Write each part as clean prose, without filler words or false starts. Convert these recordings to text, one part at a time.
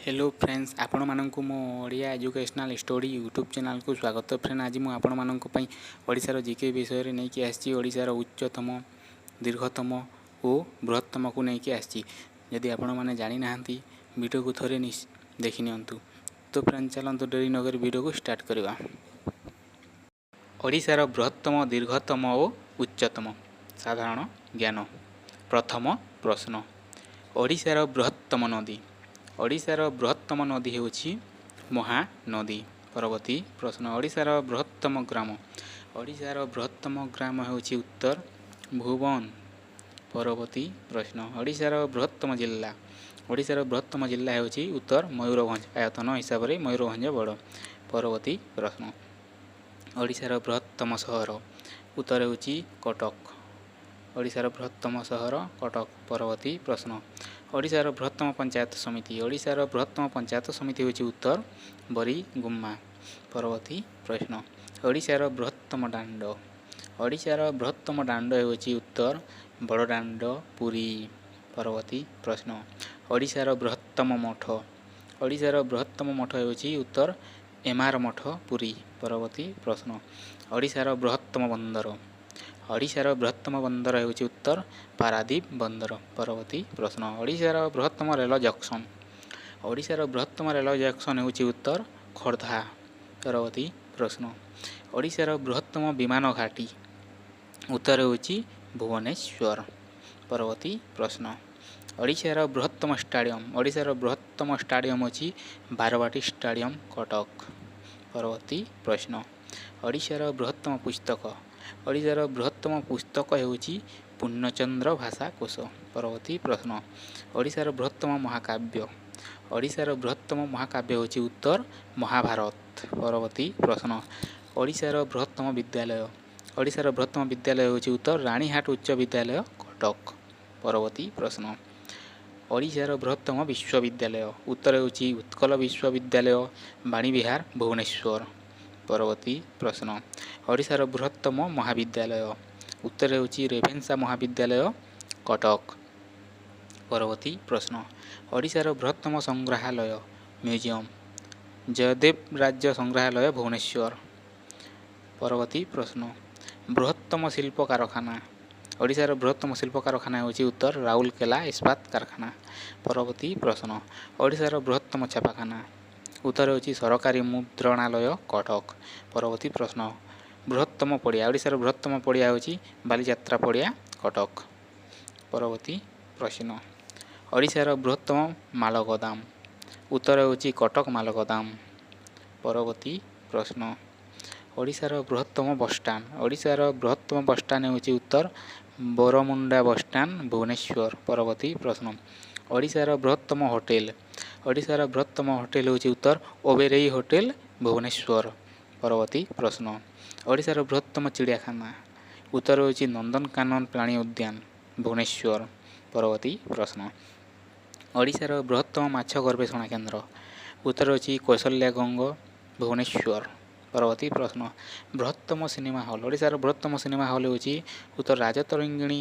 Hello friends, ଆପଣମାନଙ୍କୁ ମୋ Odia educational story YouTube ଚ୍ୟାନେଲ୍କୁ ସ୍ୱାଗତ। ଫ୍ରେଣ୍ଡ, ଆଜି ମୁଁ ଆପଣମାନଙ୍କ ପାଇଁ ଓଡ଼ିଶାର ଜିକେ ବିଷୟରେ ନେଇକି ଆସିଛି। ଓଡ଼ିଶାର ଉଚ୍ଚତମ, ଦୀର୍ଘତମ ଓ ବୃହତ୍ତମକୁ ନେଇକି ଆସିଛି। ଯଦି ଆପଣମାନେ ଜାଣିନାହାନ୍ତି, ଭିଡ଼ିଓକୁ ଥରେ ଦେଖିନିଅନ୍ତୁ। ତ ଫ୍ରେଣ୍ଡ, ଚାଲନ୍ତୁ ଡେରି ନକରି ଭିଡ଼ିଓକୁ ଷ୍ଟାର୍ଟ କରିବା। ଓଡ଼ିଶାର ବୃହତ୍ତମ, ଦୀର୍ଘତମ ଓ ଉଚ୍ଚତମ ସାଧାରଣ ଜ୍ଞାନ। ପ୍ରଥମ ପ୍ରଶ୍ନ, ଓଡ଼ିଶାର ବୃହତ୍ତମ ନଦୀ? ଓଡ଼ିଶାର ବୃହତ୍ତମ ନଦୀ ହେଉଛି ମହାନଦୀ। ପରବର୍ତ୍ତୀ ପ୍ରଶ୍ନ, ଓଡ଼ିଶାର ବୃହତ୍ତମ ଗ୍ରାମ? ଓଡ଼ିଶାର ବୃହତ୍ତମ ଗ୍ରାମ ହେଉଛି ଉତ୍ତର ଭୁବନ। ପରବର୍ତ୍ତୀ ପ୍ରଶ୍ନ, ଓଡ଼ିଶାର ବୃହତ୍ତମ ଜିଲ୍ଲା? ଓଡ଼ିଶାର ବୃହତ୍ତମ ଜିଲ୍ଲା ହେଉଛି ଉତ୍ତର ମୟୂରଭଞ୍ଜ। ଆୟତନ ହିସାବରେ ମୟୂରଭଞ୍ଜ ବଡ଼। ପରବର୍ତ୍ତୀ ପ୍ରଶ୍ନ, ଓଡ଼ିଶାର ବୃହତ୍ତମ ସହର? ଉତ୍ତର ହେଉଛି କଟକ। ଓଡ଼ିଶାର ବୃହତ୍ତମ ସହର କଟକ। ପରବର୍ତ୍ତୀ ପ୍ରଶ୍ନ, ଓଡ଼ିଶାର ବୃହତ୍ତମ ପଞ୍ଚାୟତ ସମିତି? ଓଡ଼ିଶାର ବୃହତ୍ତମ ପଞ୍ଚାୟତ ସମିତି ହେଉଛି ଉତ୍ତର ବରିଗୁମ୍ମା। ପରବର୍ତ୍ତୀ ପ୍ରଶ୍ନ, ଓଡ଼ିଶାର ବୃହତ୍ତମ ଦାଣ୍ଡ? ଓଡ଼ିଶାର ବୃହତ୍ତମ ଦାଣ୍ଡ ହେଉଛି ଉତ୍ତର ବଡ଼ଦାଣ୍ଡ, ପୁରୀ। ପରବର୍ତ୍ତୀ ପ୍ରଶ୍ନ, ଓଡ଼ିଶାର ବୃହତ୍ତମ ମଠ? ଓଡ଼ିଶାର ବୃହତ୍ତମ ମଠ ହେଉଛି ଉତ୍ତର ଏମାର ମଠ, ପୁରୀ। ପରବର୍ତ୍ତୀ ପ୍ରଶ୍ନ, ଓଡ଼ିଶାର ବୃହତ୍ତମ ବନ୍ଦର? ଓଡ଼ିଶାର ବୃହତ୍ତମ ବନ୍ଦର ହେଉଛି ଉତ୍ତର ପାରାଦୀପ ବନ୍ଦର। ପରବର୍ତ୍ତୀ ପ୍ରଶ୍ନ, ଓଡ଼ିଶାର ବୃହତ୍ତମ ରେଳ ଜଙ୍କସନ୍? ଓଡ଼ିଶାର ବୃହତ୍ତମ ରେଳ ଜଙ୍କସନ୍ ହେଉଛି ଉତ୍ତର ଖୋର୍ଦ୍ଧା। ପରବର୍ତ୍ତୀ ପ୍ରଶ୍ନ, ଓଡ଼ିଶାର ବୃହତ୍ତମ ବିମାନ ଘାଟି? ଉତ୍ତର ହେଉଛି ଭୁବନେଶ୍ୱର। ପରବର୍ତ୍ତୀ ପ୍ରଶ୍ନ, ଓଡ଼ିଶାର ବୃହତ୍ତମ ଷ୍ଟାଡ଼ିୟମ୍? ଓଡ଼ିଶାର ବୃହତ୍ତମ ଷ୍ଟାଡ଼ିୟମ୍ ଅଛି ବାରବାଟୀ ଷ୍ଟାଡ଼ିୟମ୍, କଟକ। ପରବର୍ତ୍ତୀ ପ୍ରଶ୍ନ, ଓଡ଼ିଶାର ବୃହତ୍ତମ ପୁସ୍ତକ? ଓଡ଼ିଶାର ବୃହତ୍ତମ ପୁସ୍ତକ ହେଉଛି ପୂର୍ଣ୍ଣଚନ୍ଦ୍ର ଭାଷା କୋଷ। ପରବର୍ତ୍ତୀ ପ୍ରଶ୍ନ, ଓଡ଼ିଶାର ବୃହତ୍ତମ ମହାକାବ୍ୟ? ଓଡ଼ିଶାର ବୃହତ୍ତମ ମହାକାବ୍ୟ ହେଉଛି ଉତ୍ତର ମହାଭାରତ। ପରବର୍ତ୍ତୀ ପ୍ରଶ୍ନ, ଓଡ଼ିଶାର ବୃହତ୍ତମ ବିଦ୍ୟାଳୟ? ଓଡ଼ିଶାର ବୃହତ୍ତମ ବିଦ୍ୟାଳୟ ହେଉଛି ଉତ୍ତର ରାଣୀହାଟ ଉଚ୍ଚ ବିଦ୍ୟାଳୟ, କଟକ। ପରବର୍ତ୍ତୀ ପ୍ରଶ୍ନ, ଓଡ଼ିଶାର ବୃହତ୍ତମ ବିଶ୍ୱବିଦ୍ୟାଳୟ? ଉତ୍ତର ହେଉଛି ଉତ୍କଳ ବିଶ୍ୱବିଦ୍ୟାଳୟ, ବାଣୀବିହାର, ଭୁବନେଶ୍ୱର। ପରବର୍ତ୍ତୀ ପ୍ରଶ୍ନ, ଓଡ଼ିଶାର ବୃହତ୍ତମ ମହାବିଦ୍ୟାଳୟ? ଉତ୍ତର ହେଉଛି ରେଭେନ୍ସା ମହାବିଦ୍ୟାଳୟ, କଟକ। ପରବର୍ତ୍ତୀ ପ୍ରଶ୍ନ, ଓଡ଼ିଶାର ବୃହତ୍ତମ ସଂଗ୍ରହାଳୟ ମ୍ୟୁଜିୟମ୍? ଜୟଦେବ ରାଜ୍ୟ ସଂଗ୍ରହାଳୟ, ଭୁବନେଶ୍ୱର। ପରବର୍ତ୍ତୀ ପ୍ରଶ୍ନ, ବୃହତ୍ତମ ଶିଳ୍ପ କାରଖାନା? ଓଡ଼ିଶାର ବୃହତ୍ତମ ଶିଳ୍ପ କାରଖାନା ହେଉଛି ଉତ୍ତର ରାଉରକେଲା ଇସ୍ପାତ କାରଖାନା। ପରବର୍ତ୍ତୀ ପ୍ରଶ୍ନ, ଓଡ଼ିଶାର ବୃହତ୍ତମ ଛାପାଖାନା? ଉତ୍ତର ହେଉଛି ସରକାରୀ ମୁଦ୍ରଣାଳୟ, କଟକ। ପରବର୍ତ୍ତୀ ପ୍ରଶ୍ନ, ବୃହତ୍ତମ ପଡ଼ିଆ? ଓଡ଼ିଶାର ବୃହତ୍ତମ ପଡ଼ିଆ ହେଉଛି ବାଲିଯାତ୍ରା ପଡ଼ିଆ, କଟକ। ପରବର୍ତ୍ତୀ ପ୍ରଶ୍ନ, ଓଡ଼ିଶାର ବୃହତ୍ତମ ମାଲଗୋଦାମ? ଉତ୍ତର ହେଉଛି କଟକ ମାଲଗୋଦାମ। ପରବର୍ତ୍ତୀ ପ୍ରଶ୍ନ, ଓଡ଼ିଶାର ବୃହତ୍ତମ ବସଷ୍ଟାଣ୍ଡ? ଓଡ଼ିଶାର ବୃହତ୍ତମ ବସଷ୍ଟାଣ୍ଡ ହେଉଛି ଉତ୍ତର ବରମୁଣ୍ଡା ବସଷ୍ଟାଣ୍ଡ, ଭୁବନେଶ୍ୱର। ପରବର୍ତ୍ତୀ ପ୍ରଶ୍ନ, ଓଡ଼ିଶାର ବୃହତ୍ତମ ହୋଟେଲ? ଓଡ଼ିଶାର ବୃହତ୍ତମ ହୋଟେଲ ହେଉଛି ଉତ୍ତର ଓବେରେଇ ହୋଟେଲ, ଭୁବନେଶ୍ୱର। ପରବର୍ତ୍ତୀ ପ୍ରଶ୍ନ, ଓଡ଼ିଶାର ବୃହତ୍ତମ ଚିଡ଼ିଆଖାନା? ଉତ୍ତର ହେଉଛି ନନ୍ଦନକାନନ ପ୍ରାଣୀ ଉଦ୍ୟାନ, ଭୁବନେଶ୍ୱର। ପରବର୍ତ୍ତୀ ପ୍ରଶ୍ନ, ଓଡ଼ିଶାର ବୃହତ୍ତମ ମାଛ ଗବେଷଣା କେନ୍ଦ୍ର? ଉତ୍ତର ହେଉଛି କୌଶଲ୍ୟାଗଙ୍ଗ, ଭୁବନେଶ୍ୱର। ପରବର୍ତ୍ତୀ ପ୍ରଶ୍ନ, ବୃହତ୍ତମ ସିନେମା ହଲ୍? ଓଡ଼ିଶାର ବୃହତ୍ତମ ସିନେମା ହଲ୍ ହେଉଛି ଉତ୍ତର ରାଜତରଙ୍ଗିଣୀ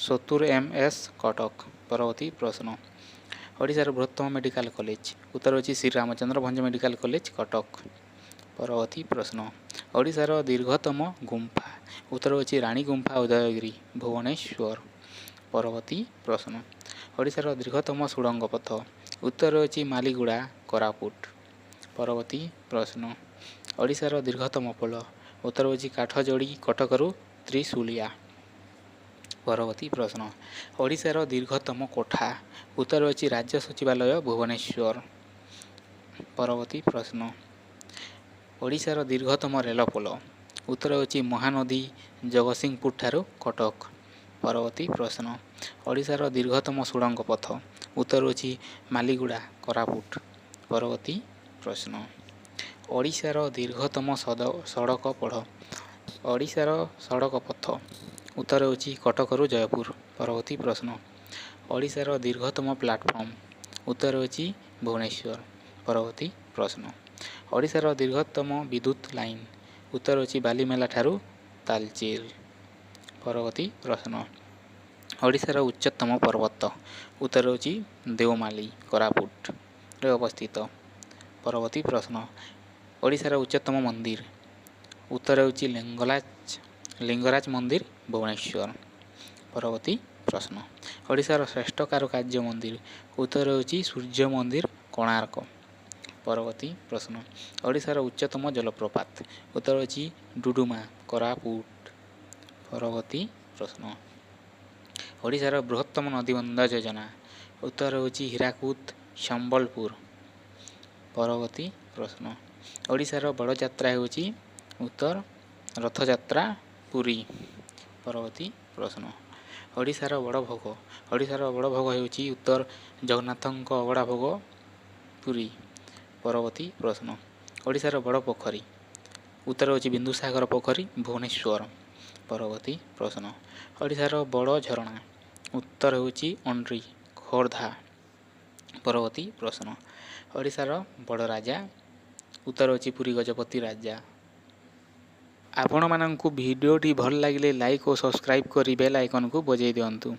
70 ଏମ୍ ଏସ୍, କଟକ। ପରବର୍ତ୍ତୀ ପ୍ରଶ୍ନ, ଓଡ଼ିଶାର ବୃହତ୍ତମ ମେଡ଼ିକାଲ କଲେଜ? ଉତ୍ତର ହେଉଛି ଶ୍ରୀରାମଚନ୍ଦ୍ର ଭଞ୍ଜ ମେଡ଼ିକାଲ କଲେଜ, କଟକ। ପରବର୍ତ୍ତୀ ପ୍ରଶ୍ନ, ଓଡ଼ିଶାର ଦୀର୍ଘତମ ଗୁମ୍ଫା? ଉତ୍ତର ହେଉଛି ରାଣୀ ଗୁମ୍ଫା, ଉଦୟଗିରି, ଭୁବନେଶ୍ୱର। ପରବର୍ତ୍ତୀ ପ୍ରଶ୍ନ, ଓଡ଼ିଶାର ଦୀର୍ଘତମ ସୁଡ଼ଙ୍ଗ ପଥ? ଉତ୍ତର ହେଉଛି ମାଲିଗୁଡ଼ା, କୋରାପୁଟ। ପରବର୍ତ୍ତୀ ପ୍ରଶ୍ନ, ଓଡ଼ିଶାର ଦୀର୍ଘତମ ପୋଲ? ଉତ୍ତର ହେଉଛି କାଠଯୋଡ଼ି, କଟକରୁ ତ୍ରିଶୁଳିଆ। ପରବର୍ତ୍ତୀ ପ୍ରଶ୍ନ, ଓଡ଼ିଶାର ଦୀର୍ଘତମ କୋଠା? ଉତ୍ତର ହେଉଛି ରାଜ୍ୟ ସଚିବାଳୟ, ଭୁବନେଶ୍ୱର। ପରବର୍ତ୍ତୀ ପ୍ରଶ୍ନ, ଓଡ଼ିଶାର ଦୀର୍ଘତମ ରେଳ ପୋଲ? ଉତ୍ତର ହେଉଛି ମହାନଦୀ, ଜଗତସିଂହପୁର ଠାରୁ କଟକ। ପରବର୍ତ୍ତୀ ପ୍ରଶ୍ନ, ଓଡ଼ିଶାର ଦୀର୍ଘତମ ସୁଡ଼ଙ୍ଗ ପଥ? ଉତ୍ତର ହେଉଛି ମାଲିଗୁଡ଼ା, କୋରାପୁଟ। ପରବର୍ତ୍ତୀ ପ୍ରଶ୍ନ, ଓଡ଼ିଶାର ଦୀର୍ଘତମ ସଡ଼କ ପଥ? ଓଡ଼ିଶାର ସଡ଼କ ପଥ? ଉତ୍ତର ହେଉଛି କଟକରୁ ଜୟପୁର। ପରବର୍ତ୍ତୀ ପ୍ରଶ୍ନ, ଓଡ଼ିଶାର ଦୀର୍ଘତମ ପ୍ଲାଟଫର୍ମ? ଉତ୍ତର ହେଉଛି ଭୁବନେଶ୍ୱର। ପରବର୍ତ୍ତୀ ପ୍ରଶ୍ନ, ଓଡ଼ିଶାର ଦୀର୍ଘତମ ବିଦ୍ୟୁତ ଲାଇନ୍? ଉତ୍ତର ହେଉଛି ବାଲିମେଲା ଠାରୁ ତାଲଚେର। ପରବର୍ତ୍ତୀ ପ୍ରଶ୍ନ, ଓଡ଼ିଶାର ଉଚ୍ଚତମ ପର୍ବତ? ଉତ୍ତର ହେଉଛି ଦେଓମାଳି, କୋରାପୁଟ। ଅବସ୍ଥିତ। ପରବର୍ତ୍ତୀ ପ୍ରଶ୍ନ, ଓଡ଼ିଶାର ଉଚ୍ଚତମ ମନ୍ଦିର। ଉତ୍ତର ହେଉଛି ଲିଙ୍ଗରାଜ ମନ୍ଦିର, ଭୁବନେଶ୍ୱର। ପରବର୍ତ୍ତୀ ପ୍ରଶ୍ନ, ଓଡ଼ିଶାର ଶ୍ରେଷ୍ଠ କାରୁକାର୍ଯ୍ୟ ମନ୍ଦିର। ଉତ୍ତର ହେଉଛି ସୂର୍ଯ୍ୟ ମନ୍ଦିର, କୋଣାର୍କ। ପରବର୍ତ୍ତୀ ପ୍ରଶ୍ନ, ଓଡ଼ିଶାର ଉଚ୍ଚତମ ଜଳପ୍ରପାତ। ଉତ୍ତର ହେଉଛି ଡୁଡୁମା, କୋରାପୁଟ। ପରବର୍ତ୍ତୀ ପ୍ରଶ୍ନ, ଓଡ଼ିଶାର ବୃହତ୍ତମ ନଦୀବନ୍ଧ ଯୋଜନା। ଉତ୍ତର ହେଉଛି ହୀରାକୁଦ, ସମ୍ବଲପୁର। ପରବର୍ତ୍ତୀ ପ୍ରଶ୍ନ, ଓଡ଼ିଶାର ବଡ଼ ଯାତ୍ରା ହେଉଛି। ଉତ୍ତର ରଥଯାତ୍ରା, ପୁରୀ। ପରବର୍ତ୍ତୀ ପ୍ରଶ୍ନ, ଓଡ଼ିଶାର ବଡ଼ ଭୋଗ। ଓଡ଼ିଶାର ବଡ଼ ଭୋଗ ହେଉଛି। ଉତ୍ତର ଜଗନ୍ନାଥଙ୍କ ଅବଢ଼ା ଭୋଗ, ପୁରୀ। ପରବର୍ତ୍ତୀ ପ୍ରଶ୍ନ, ଓଡ଼ିଶାର ବଡ଼ ପୋଖରୀ। ଉତ୍ତର ହେଉଛି ବିନ୍ଦୁସାଗର ପୋଖରୀ, ଭୁବନେଶ୍ୱର। ପରବର୍ତ୍ତୀ ପ୍ରଶ୍ନ, ଓଡ଼ିଶାର ବଡ଼ ଝରଣା। ଉତ୍ତର ହେଉଛି ଅଣ୍ଡ୍ରି, ଖୋର୍ଦ୍ଧା। ପରବର୍ତ୍ତୀ ପ୍ରଶ୍ନ, ଓଡ଼ିଶାର ବଡ଼ ରାଜା। ଉତ୍ତର ହେଉଛି ପୁରୀ ଗଜପତି ରାଜା। ଆପଣମାନଙ୍କୁ ଭିଡ଼ିଓଟି ଭଲ ଲାଗିଲେ ଲାଇକ୍ ଓ ସବସ୍କ୍ରାଇବ୍ କରି ବେଲ୍ ଆଇକନ୍କୁ ବଜାଇ ଦିଅନ୍ତୁ।